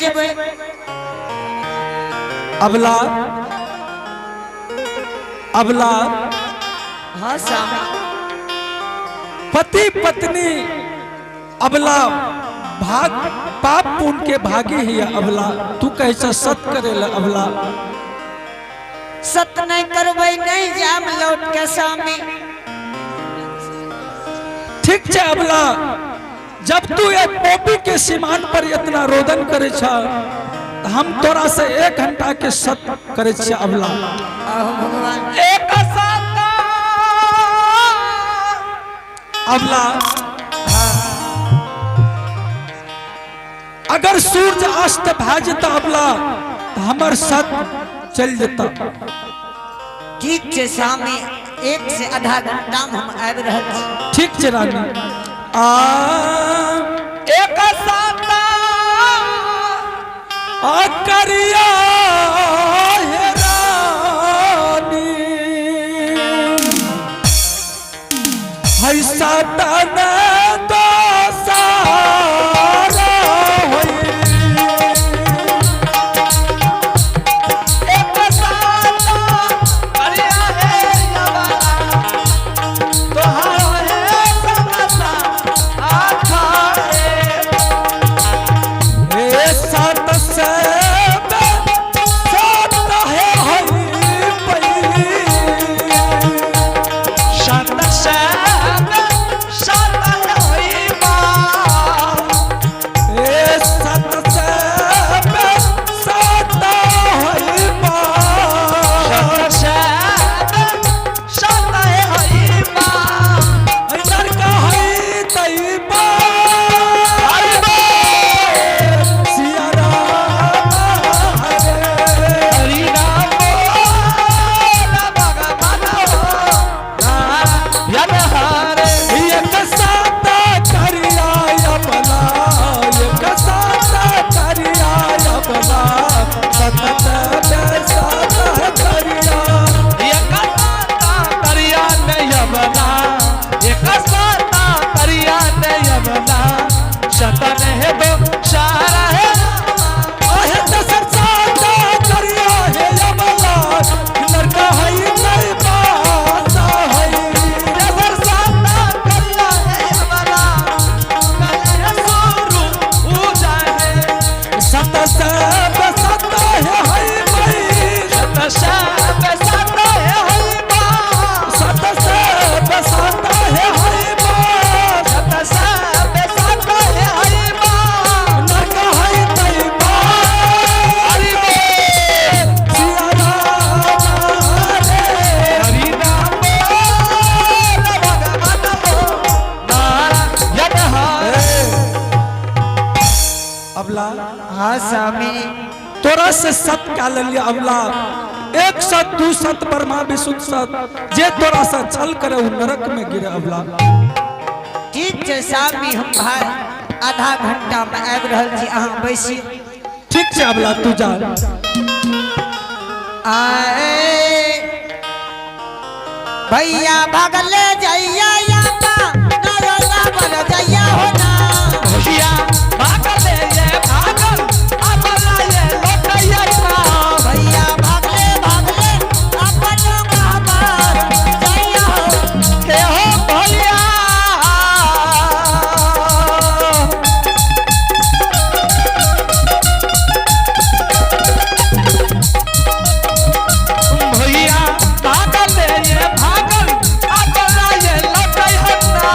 जेबै। अबला, अबला। हाँ स्वामी। पति पत्नी अबला भाग पाप पुण्य के भागी ही अबला, तू कैसा सत करेला अबला? सत नहीं करबै नहीं जाम लौट के स्वामी। ठीक छे अबला, जब तू एक पोपी के सीमान पर इतना रोदन करे छा, त हम तोरा से 1 घंटा के सत करे छे अबला। आहो भगवान। एक साता अबला, अगर सूरज अस्त भा जेता अबला, त हमर सत चल जेता। ठीक छे स्वामी, 1 से आधा घंटा में हम आबि रहल छी। ठीक छे रानी। आ एक साता आ करिया हे रानी, है सतन दोसारा होई। एक साता करिया हे अबला, तोहार हे समसा आखारे। हे सत से सत है हई पई। शत शत शत होई बा। हे सत से सत हई पा। शत शत शत होई बा। नरक हई तई पा। हरि बोल। सिया राम हरे। हरि राम बोल भगवान हो नारायण हरे। एक सात करिया अबला, एक सात करिया अबला, सतत सात करिया। एक साता करिया नयबला, एक साता करिया नयबला, शतन है दो शारा है। आहे दसर सात करिया हे अबला, नरक हई नहीं पासा हई। दसर साता करिया नयबला, कले सोरू पूजा है। सत सब सत है हई मई। शत शत सत है हई बा। सत सब सत है हई बा। शत शत सत है हई बा। नरक हई तई पा। हरि बोल। सिया राम हरे। हरि राम बोल भगवान हो नारायण हरे। अबला, हाँ स्वामी। तोरा से सत का लिया अबला, 1 सत 2 सत ब्रह्मा विष्णु सत, जे तोरा से छल करे उ नरक में गिरे अबला। ठीक छे स्वामी, हम भाई आधा घंटा में आबि रहल छी, अहाँ बैसी। ठीक छे अबला, तू जा। आए भैया भागले जइया यापा नरला बन जइया हो ना। भैया भागल ये भागल अबला ये लोटैया ना। भैया भागले भागले अपन बाबर जइया हो। के हो भैया भैया भागल ये भागल अबला ये लोटैया ना।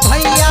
भैया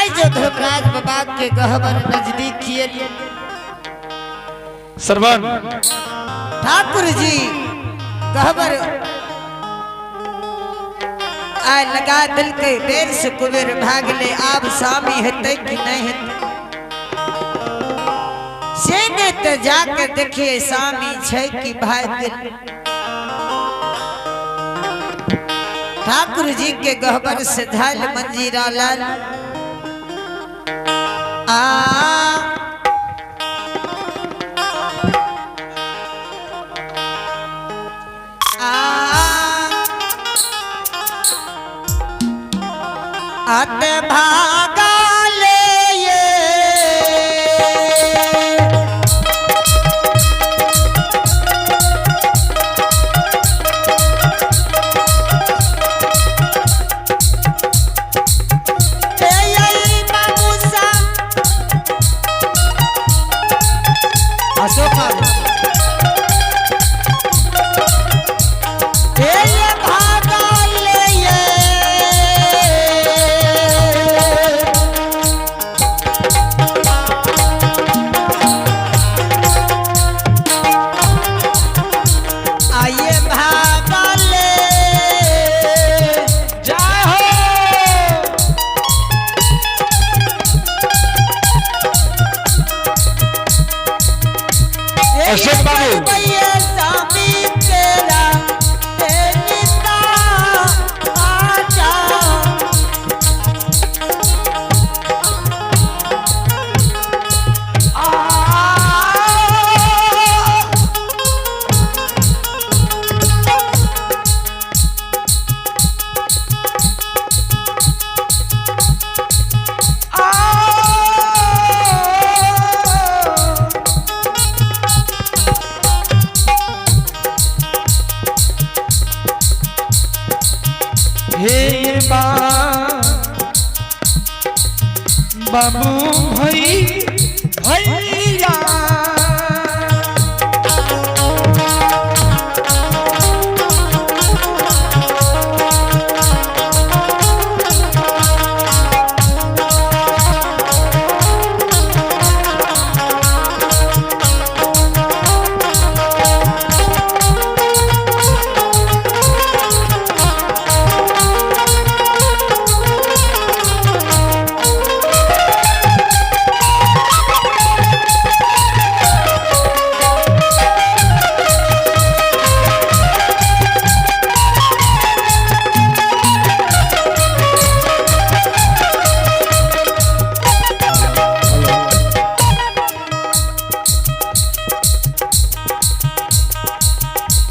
आइ जो धर्मराज बाबा के गहबर नजदीक किए। श्रवण। ठाकुर जी गहबर आय लगा दिल के, बेर से कुबेर भाग ले। आब स्वामी हेतै कि नहीं हेतै से ने तो जाके देखिए स्वामी छै कि भाग गेल। ठाकुर जी के गहबर से झाल मंजीरा लाल आ आ अत भागा ले ये। ए आई बाबू सा अशोक बाबू। ए ये भागा ले ये। आइए भागा ले। जय हो। अशोक बाबू। भैया स्वामी तेरा तेरिता आजा। हे बा बाबू भई भैया,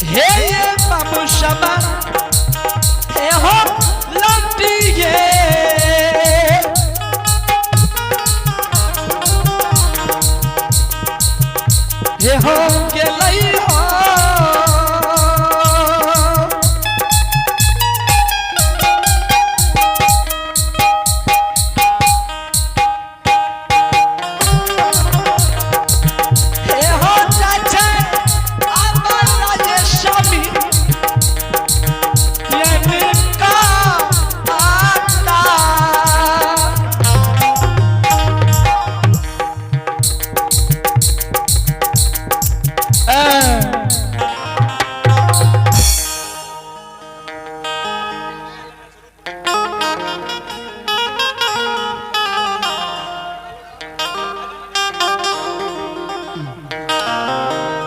हे ये बाबू शबा, हे हो लौटिए। हे हो गेलै हो। हे हो चाचा अबर राजेश्वामी का आता।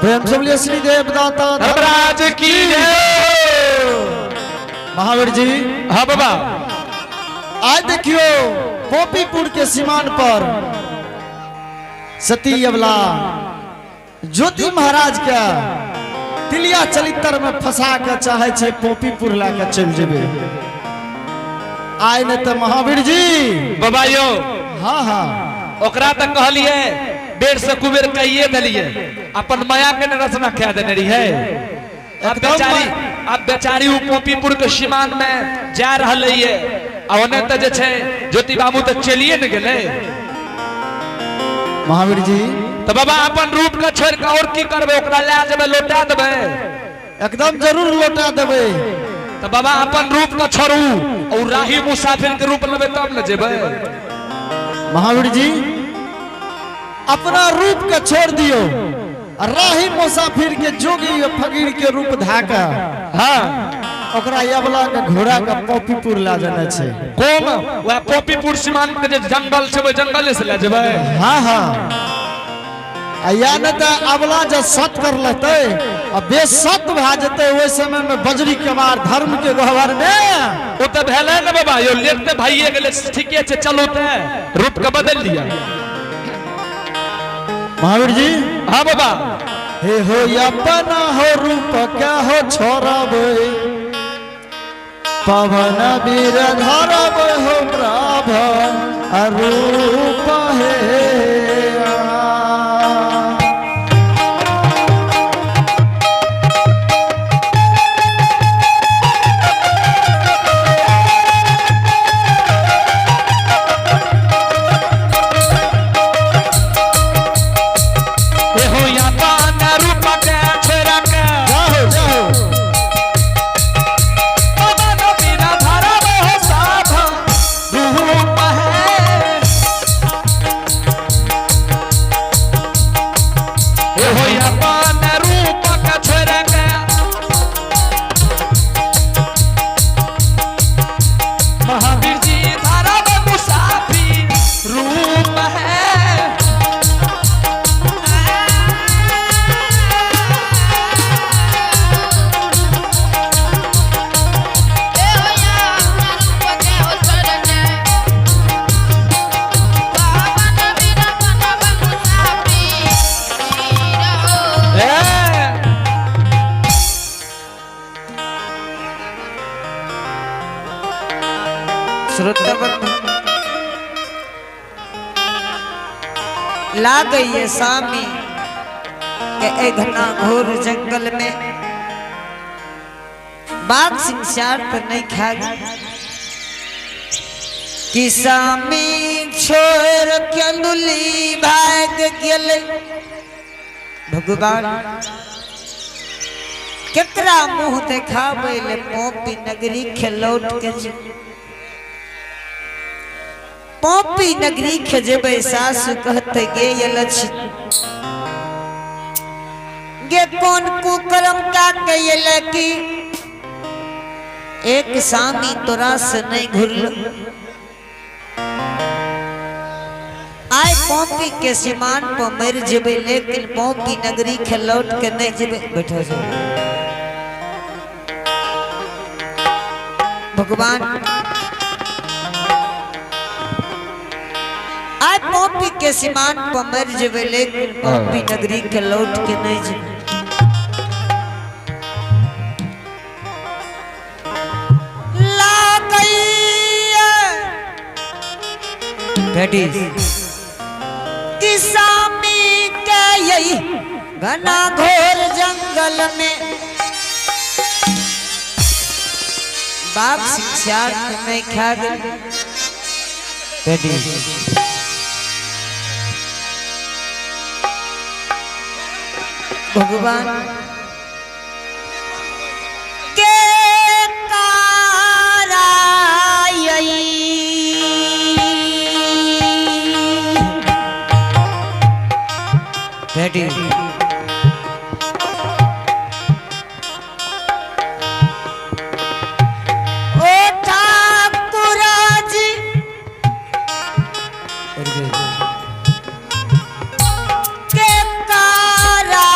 प्रेम से बोलिए श्री देवदाता धर्मराज की जय। महावीर जी। हाँ बाबा। आज देखियो गोपीपुर के सीमान पर सती अबला ज्योति महाराज के तिलिया चलितर में फंसा के चाहे छे पोपीपुर ला के चल जेबे। आए ने तो महावीर जी। बाबा यो। हाँ हाँ। ओकरा तक कहलिए बेर से कुबेर कहिए देलिए, अपन माया के न रचना कह देने रही है। अब एकदम। बेचारी, अब बेचारी उ पोपीपुर के सीमान में जा रहल है आ ओने त जे छै ज्योति बाबू त चलिए न गेलै। महावीर जी। त बाबा अपन रूप के छोड़ के और की करबै? ओकरा लए जेबै, लौटा देबै? एकदम जरूर लौटा देबै। त बाबा अपन रूप के छोड़ू और राही मुसाफिर के रूप लेबै तब न जेबै। महावीर जी अपना रूप के छोड़ दियो आ राही मुसाफिर के जोगी और फकीर के रूप धाका हाँ ओकरा यवला के घोड़ा के पॉपीपुर ला जाना छै। कोन वह पोपीपुर सीमान के जे जंगल छै ओहि जंगले से ले जेबै। हाँ हाँ, आ या न तऽ अबला जे सत कर लेतै आ बेसत भए जेतै ओहि समय में बजरी के मार धर्म के गहवर में। ओ तऽ भेलै ने बाबा यो लेट तऽ भाइये गेलै, ठीके छै चलू तऽ रूप के बदलि दिया। महावीर जी हाँ बाबा। हे हो अपना हो रूप क्या हो छोड़बै पवन वीर धरब हो प्रभ रूप हे। हे हो अपन रूप के छोड़ा के जाहो जाहो पवन वीर धरब हो साभ रूप है। हे हो अपन रूप के छोड़ा के महावीर जी धरब मुसाफिर रूप है। ए श्रोता बंधु ला गई है स्वामी के ए घना घोर जंगल में बाघ सिंह शार्प नहीं खा गई कि स्वामी छोड़ के अंदुली भाग गेले। भगवान केकरा मुंह देखाबै ले पोपी नगरी खेलौट के जे पोपी नगरी के जेबै सासु कहते गे ये लक्ष्मी गे कौन कुकर्म का कैले की एक सामी तोरा से नहीं घुरल। आय पोपी के सीमान पर मर जेबै लेकिन पोपी नगरी के लौट के नहीं जेबै। बैठो जो भगवान आय पोपी के सीमान पर मर जेबै लेकिन पोपी नगरी के लौट के नहीं जेबै। ला गई कि सामी के यही घना घोर जंगल में बाप शिक्षा नहीं खा गई। भगवान के कारायई ओ ठाकुर जी के कारा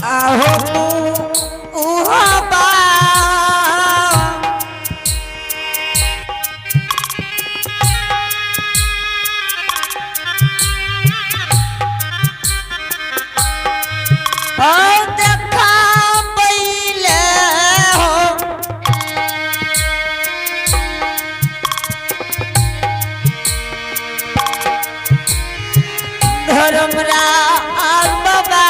आहो उहा बा ओ देखा पहिले हो धर्मराज बाबा।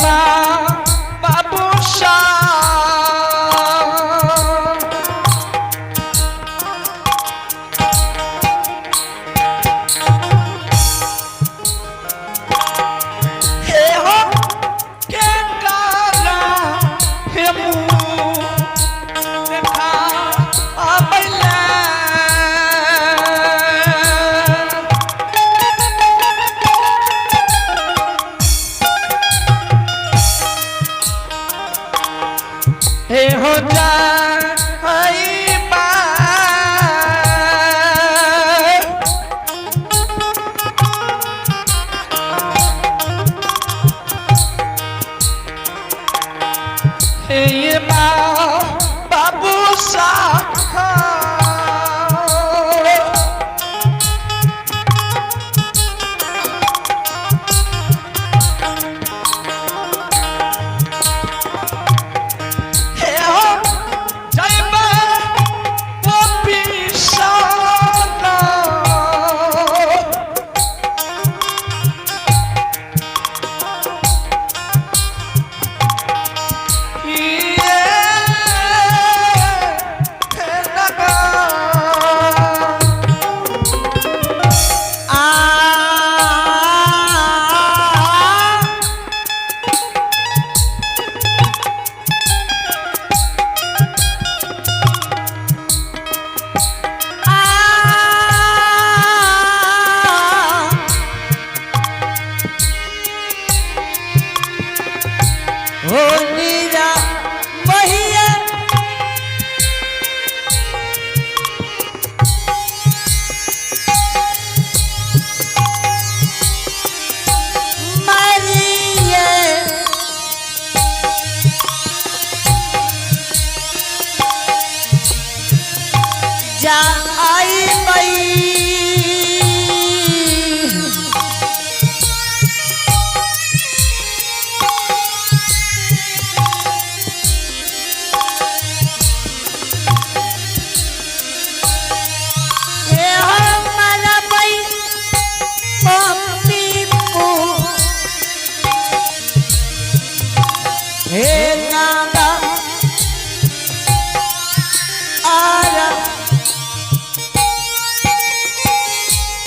माँ बाबू शाह। हे हो के काला हे मुँह देखा आबैले। हे हो जा हई बा। हे माँ बाबू साहब। हे हो जय पॉपी साला। आ हो नीरा महिया मरिए जा आई मई हे हमारा बई पप्पी पू हे नागा आरा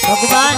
भगवान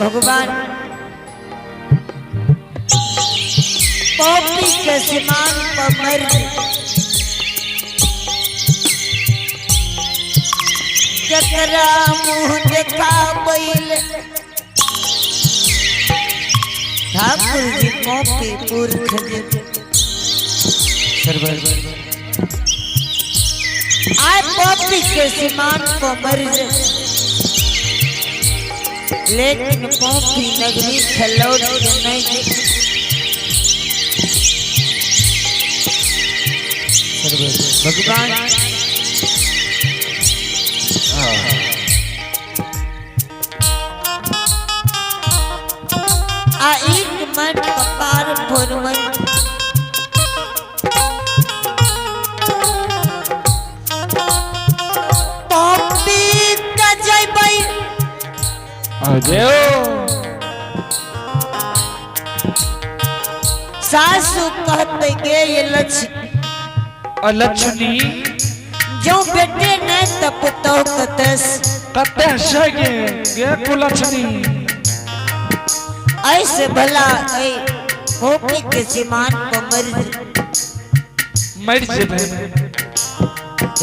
भगवान पॉपी के सीमान पर मर जकरा मुंह देखा बैल ठाकुर जी पॉपी पुरख जी आय पॉपी के सीमान पर मर लेकिन पॉपी नगरी खलौट के नहीं भगवान आ एक मन कपार भोरवन पॉपी का जयबै सासू कहते गे ये लक्ष्मी लक्ष्मी जो बेटे ने तप तो कतस कते से गे गे कुलक्ष्मी ऐसे भला ऐ होपी के सीमान पर मर मर जेबै।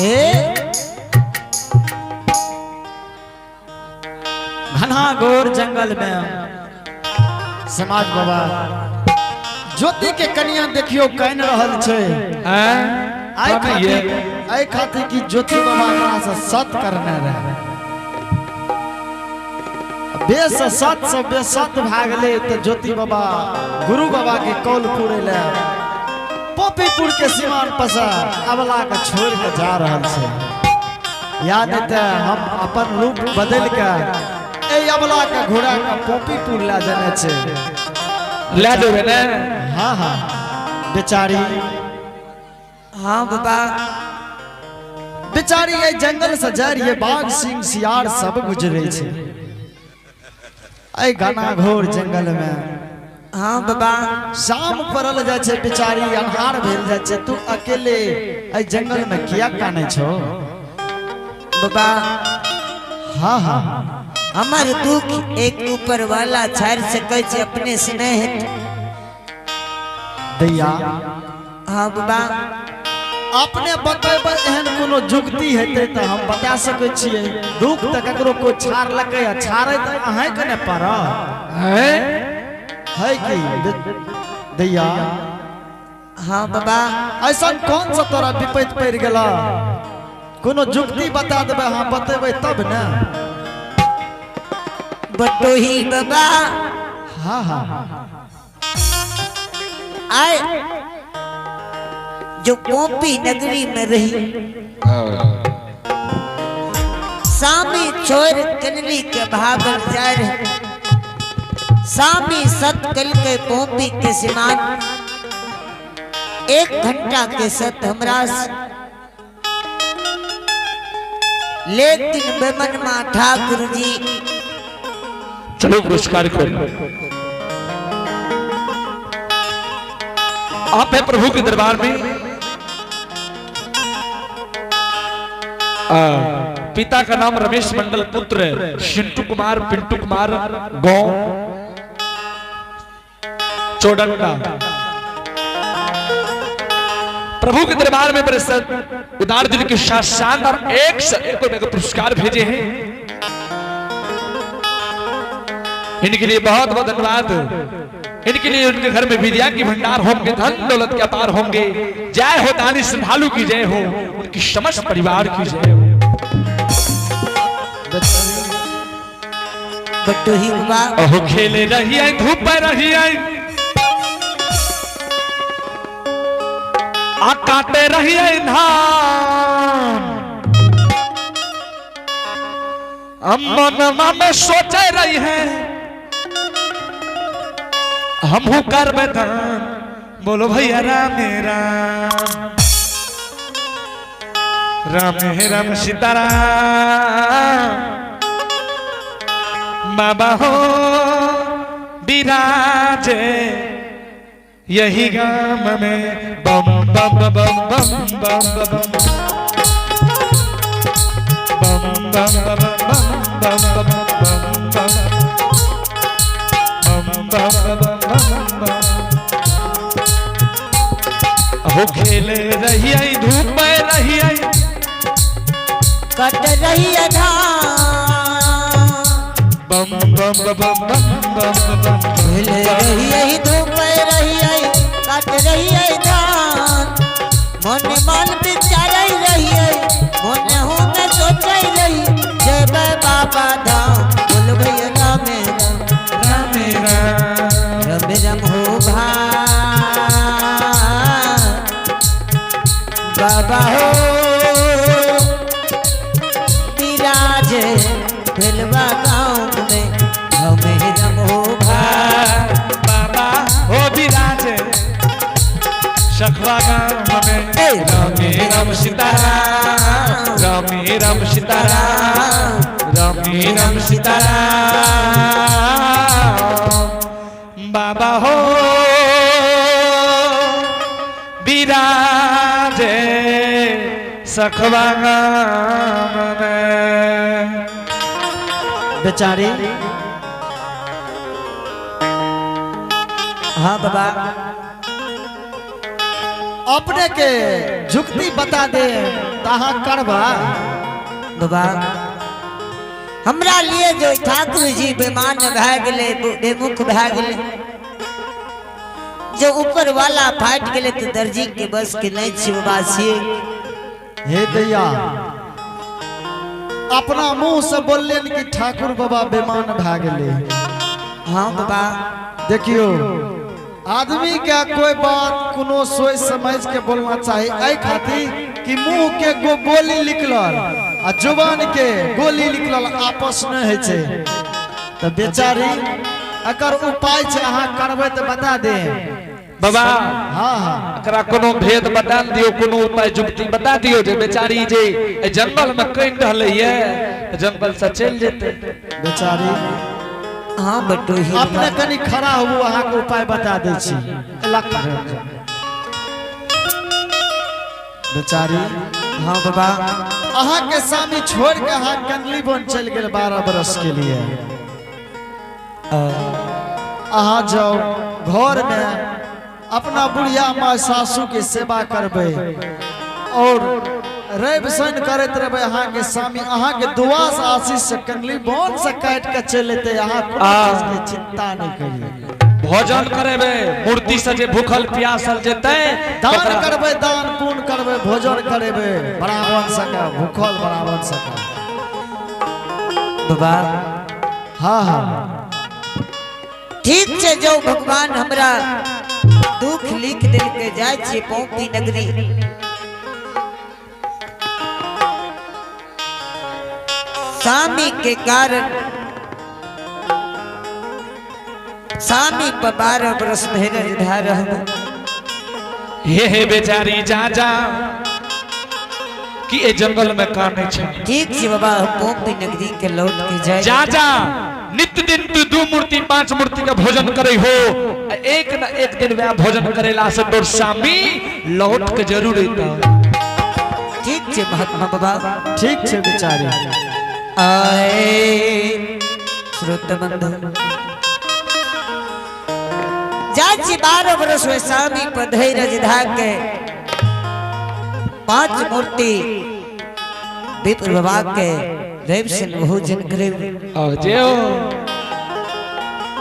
ए घना घोर जंगल में समाज बाबा ज्योति के कनिया देखियो कान रहल छै। हैं आइ कहाँ ये? खातिर, आइ खातिर कि ज्योति बाबा एकरा से सत करने रहे। बेस सत से बेसत भए गेलै तऽ ज्योति बाबा गुरु बाबा के कौल पूरे ले पॉपीपुर के सीमान पर से अबला के छोड़ के जा रहल छै। या नहीं तऽ हम अपन रूप बदल के ए अबला के घोड़ा के पॉपीपुर ले जाने छै। ले जेबै ने? हाँ हाँ बेचारी। हाँ बाबा। बेचारी एहि जंगल से जा रही है, बाघ सिंह सियार सब गुजरे छै एहि घना घोर जंगल में। हाँ बाबा। शाम पड़ल जाइ छै बेचारी, अन्हार भेल जाइ छै, तू अकेले एहि जंगल में किया कानै छौ? बाबा। हाँ हाँ। हमर दुख एक ऊपर वाला छाड़ि सकै छै, अपने से नहीं हेतै। दैया। हाँ बाबा। अपने बतेबै एहन कोनो जुगती हेतै तऽ हम बता सकै छियै। दुख तऽ ककरो कोइ छाड़लकै आ छाड़ै तऽ अहींके ने पड़त। हैं? है की दैया? हाँ बाबा। ऐसा कौन सा तोरा विपैत पड़ि गेला? कोनो जुगती बता देबै, अहाँ बतेबै तब ने। बटोही बाबा। हाँ हाँ। आए जो पोपी नगरी में रही, सामी छोड़ कनली के भागल जा रहे, सामी सत कल के पोपी के सिमान 1 घंटा के सत हमरा से। लेकिन बेमनमा ठाकुर जी। चलो पुरस्कार को आप है प्रभु के दरबार में। पिता का नाम रमेश मंडल, पुत्र शिंटू कुमार, पिंटू कुमार, गौ चोडंगा। प्रभु के दरबार में बड़े उदार दिल के साथ शानदार 101 रुपए का पुरस्कार भेजे हैं। इनके लिए बहुत बहुत धन्यवाद। इनके लिए उनके घर में विद्या की भंडार होंगे, धन दौलत के अपार होंगे। जय हो दानी श्रद्धालु की जय हो, उनकी समस्त परिवार की जय हो। बटोही बाबा। अहो खेले रही आई, धूप रही आई, आ काटे रही आई धान। हम मनमा में सोचे रही है हमहू करबे दान। बोलो भैया राम राम राम राम सीताराम। बाबा हो विराजे यही गाम में। बम बम बम बम बम बम बम बम बम बम बम बम बम बम बम बम बम। हो खेले रही आई, धूप रही आई, कट रही धान। बम बम बम बम बम बम। खेले रही आई, धूप रही आई, कट रही आई धान। मन मन विचार रही आई, मन हूँ मैं सोच रही जय बाबा धाम। बोल भैया राम राम राम राम राम राम हो भा बाबा हो विराजे भेलवा गाँव में। हमें राम हो भा बाबा हो विराजे सखवा गाँव में। राम राम सीताराम राम राम सीताराम राम राम सीताराम। बाबा हो विराजे सखवा गाँव में। बेचारी। हाँ बाबा। अपने के जुगती बता दे तहाँ करबा। बाबा हमरा लिए जो ठाकुर जी बेमान भए गेलै, बेमुख भए गेलै, जो ऊपर वाला फाटि गेलै तऽ दर्जी के बस के नहीं छी बाबा छियै। हे दैया। अपना मुंह से बोललियन कि ठाकुर बाबा बेमान भए गेलै। हाँ बाबा। देखियो, आदमी के कोई बात कोनो सोच समझ के बोलना चाही, एहि खातिर कि मुंह के गोली निकलल आ जुबान के गोली निकलल आपस नहीं होइ छै। तऽ बेचारी अकर उपाय छै, अहाँ करबै तऽ बता दे बाबा। हाँ हाँ। एकरा कोनो भेद बता दियो, कोनो उपाय जुगती बता दियो जे बेचारी जे एहि जंगल में कनि रहलै ये, जंगल से चलि जेतै। बेचारी। हाँ बटोही। अपने कनि खड़ा हुआ, अहाँके उपाय बता दै छी। बेचारी। हाँ बाबा। अहाँके सामी छोड़ के अहाँ कंगली बन चलि गेल 12 बरस के लिए। अहाँ जाओ घर में अपना बुढ़िया माँ सासू के सेवा करबै और रवि शनि करैत रहबै। अहाँके सामी अहाँके दुआ से आशीष से कंगली बन से काटि के चलि एतै। अहाँ कोनो चीज के चिंता नहीं करियै। भोजन करेबै, मूर्ति से जे भूखल प्यासल जेतै, दान ओकरा- करबै, दान पुण्य करबै, भोजन करेबै ब्राह्मण सके, भूखल ब्राह्मण सके। बाबा। हाँ हाँ। ठीक छै, जो भगवान हमरा दुख लिख दिल के जाय छी पौपी नगरी। सामी के कारण सामी पर 12 बरस धैर्य धार रहबो। हे हे बेचारी, जा जा कि ए जंगल में कानै छै। ठीक छै बाबा, हम पौपी नगरी के लौट के जाय। जा जा, नित्य दिन तू 2 मूर्ति 5 मूर्ति के भोजन करे हो, एक न एक दिन वह भोजन करेला से तोर सामी लौट के जरूर अइता। ठीक छै महात्मा बाबा। ठीक छै बेचारी। आए श्रोत बंधु, जाची 12 बरस हुए सामी पर धैर्य धा के 5 मूर्ति विप्र बाबा के रवि से भोजन करे। और जेओ।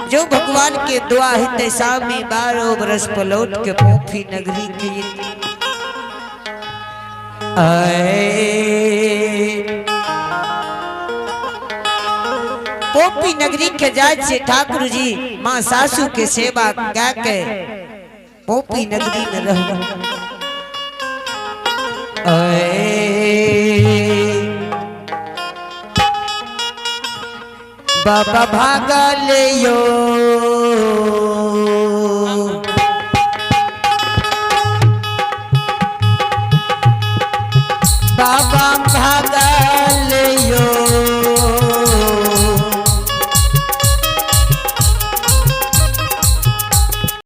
जो भगवान के दुआ हिते सामी 12 बरस पलौट के पोफी नगरी के आए। पोपी नगरी के जाय छे ठाकुर जी माँ सासू के सेवा कै के पोपी नगरी में रह। बाबा भागल यो।